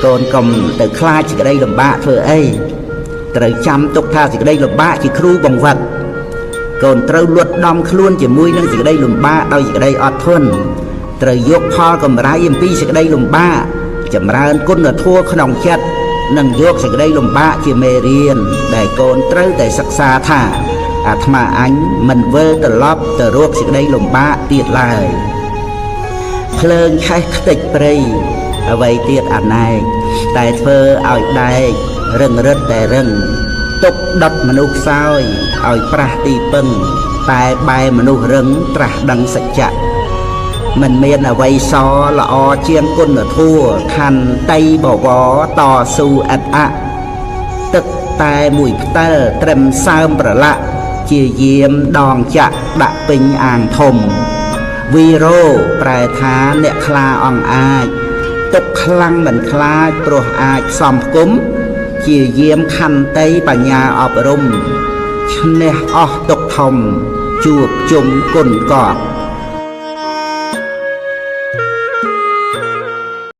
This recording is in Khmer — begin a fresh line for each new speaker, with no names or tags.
កូនកុំទៅខ្លាចសេចក្តីលំបាកធ្វើអី ត្រូវចាំទុកថាសេចក្តីលំបាកជាគ្រូបង្វឹក កូនត្រូវលួតដំខ្លួនជាមួយនឹងសេចក្តីលំបាកដោយសេចក្តីអត់ធន់ ត្រូវយកផលកម្រៃអំពីសេចក្តីលំបាក ចម្រើនគុណធម៌ក្នុងចិត្ត និងយកសេចក្តីលំបាកជាមេរៀនដែលកូនត្រូវតែសិក្សាថា អាត្មាអញមិនវិលត្រឡប់ទៅរកសេចក្តីលំបាកទៀតឡើយ។ ភ្លើងឆេះខ្ទេចព្រៃអ្វីទៀតអាណែក តែធ្វើឲ្យដែករឹងរឹតតែរឹង ទុកដុតមនុស្សខ្សោយឲ្យប្រាស់ទីពឹង តែបែមនុស្សរឹងត្រាស់ដឹងសច្ចៈ។ មិនមានអ្វីសល្អជាងគុណធម៌ ខន្តីបវរតស៊ូឥតអៈ ទឹកតែមួយផ្តិលត្រឹមសើមប្រឡាក់ ជាយាមដងចាក់ដាក់ពេញអាងធំ។ វីរ៉ូប្រែថាអ្នកខ្លាអង្អាច ទុកខ្លាំងមិនខ្លាចព្រោះអាចសំផ្គុំ ជាយាមខន្តីបញ្ញាអប់រំ ឈ្នះអស់ទុកធំជួបជុំគុណកប់។